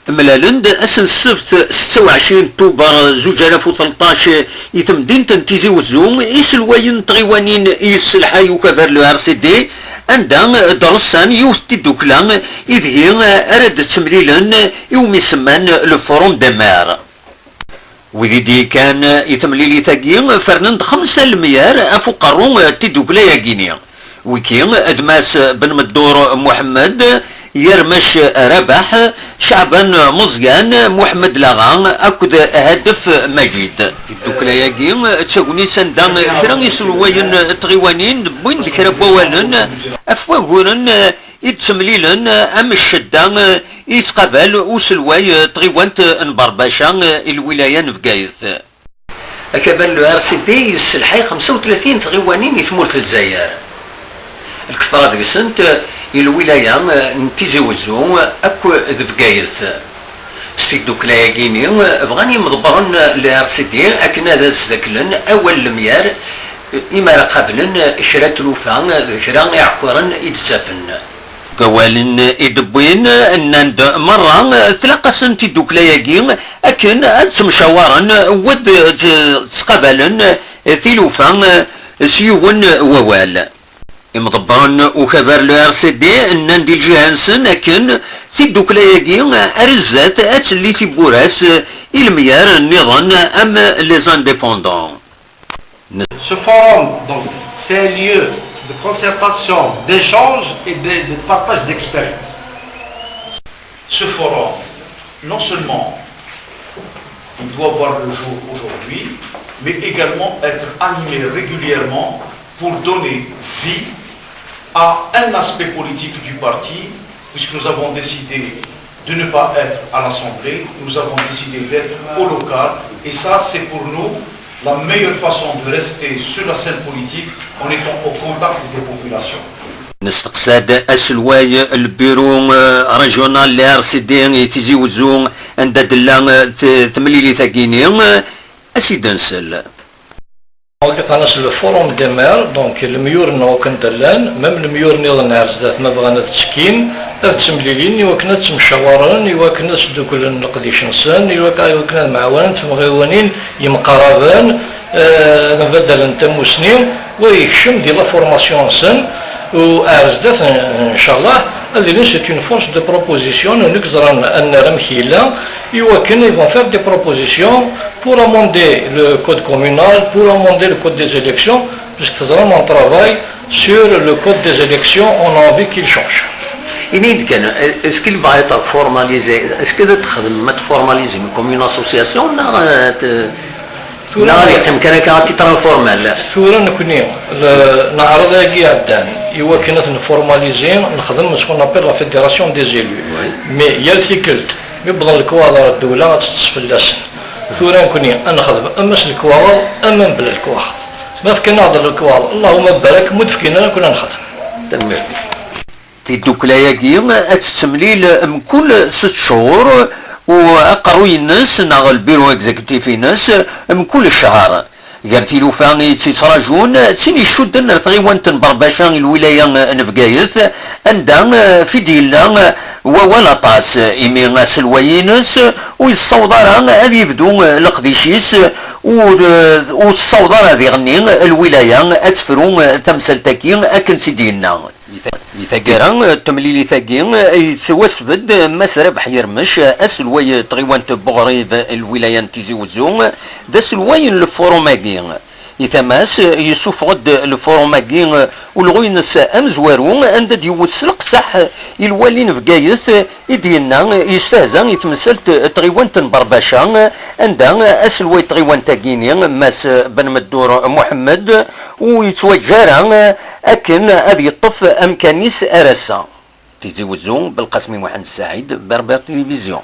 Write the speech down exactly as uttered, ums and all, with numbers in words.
Mlalen-d ass n ssebt setta u ɛecrin Tubeṛ zuǧ alaf u tleṭṭac i temdint n Tizi Wezzu iselwayen n tɣiwanin yesselḥay ukabar n le R C D, anda d-reṣṣan yiwet n tiddukla ideg ara d-ttemlilen iwumi semman le Forum des maires. Wid i d-yekkan i temlilit-agi fernen-d xemsa lemyar ɣef uqerru n tiddukla-agi-ni. Wiki d Mass Ben Meddur Muḥemmed, Yermec Rabaḥ, Ceɛban Meẓyan, Muḥemmed Laɣa akked Hadef Majid. Tiddukla-agi d tagnit anda kra iselwayen n tɣiwanin wwin-d kra n wawalen ɣef waguren i d-ttemlilen am ccedda i yettqabal uselway n tɣiwant n Berbaca i lwilaya n Bgayet. Akabar n le R C D yesselḥay xemsa u tlatin tɣiwanin i tmurt n Lezzayer. Lketṛa deg-sent i lwilaya n Tizi Wezzu akk d Bgayet. S tiddukla-agi-ni bɣan yimḍebbren n le R C D akken ad as-daklen awal lemyar imi ara qablen kra n tlufa d kra iɛekkaren i d-ttafen. Deg wawalen i d-wwin, nnan-d merra tlaq-asen tiddukla-agi akken ad ttemcawaren wid ttqabalen tilufa s yiwen wawal. Imḍebbren ukabar n le R C D nnan-d i lǧiha-nsen akken tiddukla-agi ar zdat ad telli tiwwura-s i lemyar nniḍen am les indépendants. Ce forum, donc, c'est un lieu de concertation, d'échange et de, de partage d'expériences. Ce forum, non seulement il doit voir le jour aujourd'hui, mais également être animé régulièrement pour donner vie à un aspect politique du parti, puisque nous avons décidé de ne pas être à l'Assemblée, nous avons décidé d'être au local, et ça, c'est pour nous la meilleure façon de rester sur la scène politique en étant au contact des populations. Nesteqsa-d aselway n lbiru régional n le R C D i Tizi Wezzu anda d-tella temlilit-agi-ni, ad s-id-nsel. Ɣiqan-as le forum des maires, donc lemyur-nneɣ akk anda llan, même lemyur nniḍen ar zdat ma bɣan ad ttekkin, ad ttemlilin i wakken ad ttemcawaren, i wakken ad sduklen leqdic-nsen, i wakken ad mɛawanent temɣiwanin yemqaraben, ad mbaddalen tamusni, wa yekcem di la formation-nsen, u ar zdat, ncallah, ad ilin c'est une force de proposition, u nekk ẓran ad nerr amek yella, i wakken ils vont faire des propositions pour amender le code communal, pour amender le code des élections, puisque teẓram on travaille sur le code des élections, on a envie qu'il change. Ini-d kan, est-ce qu'il va être formalisé, est-ce que ad texdem, ad tformalizem comme une association neɣ neɣ ad yeqqim kan akka à titre informel? Tura nekni neɛreḍ ayagi iɛeddan i wakken ad nformalizi, nexdem ce qu'on appelle la fédération des élus. Mais yal tikkelt mi wwḍen lekwaɣeḍ ar ddewla ad teṭṭes fell-asen. Tura nekni ad nexdem ama s lekwaɣeḍ ama mebla lekwaɣeḍ. Ma fkan-aɣ-d lekwaɣeḍ, Allahuma barak, ma ur d-fkin ara, nekni ad nexdem. Tanemmirt. Tiddukla-agi ad tettemlil mkul sett cchur u aqerruy-ines neɣ lbiru egzekutif-ines mkul ccher. Gar tilufa i tt-ittrajun d tin icudden ar tɣiwant n Berbaca i lwilaya n Bgayet, anda f i d-yella wawal aṭas, imi aselway-ines ur yessaweḍ ara ad yebdu leqdic-is, ur ur tessaweḍ ara diɣenni lwilaya ad tefru tamsalt-agi akken tt-id-yenna. Di taggara n temlilit-agi, yettwasbedd Mass Rabeḥ Yermec, aselway n tɣiwant n Buɣrib n lwilaya n Tizi Wezzu, d aselway n lfurum-agi. I tama-s, yessufeɣ-d lfurum-agi ulɣu-ines amezwaru, anda d-yewwet s leqseḥ i lwali n Bgayet, i d-yenna yestehza i temsalt n tɣiwant n Berbaca, anda aselway n tɣiwant-agi-ni, Mass Ben Meddur Muḥemmed, ur yettwaǧǧa ara akken ad yeṭṭef amkan-is ar ass-a. Tizi Wezzu, Belqasmi Muḥend Saɛid, Berber Télévision.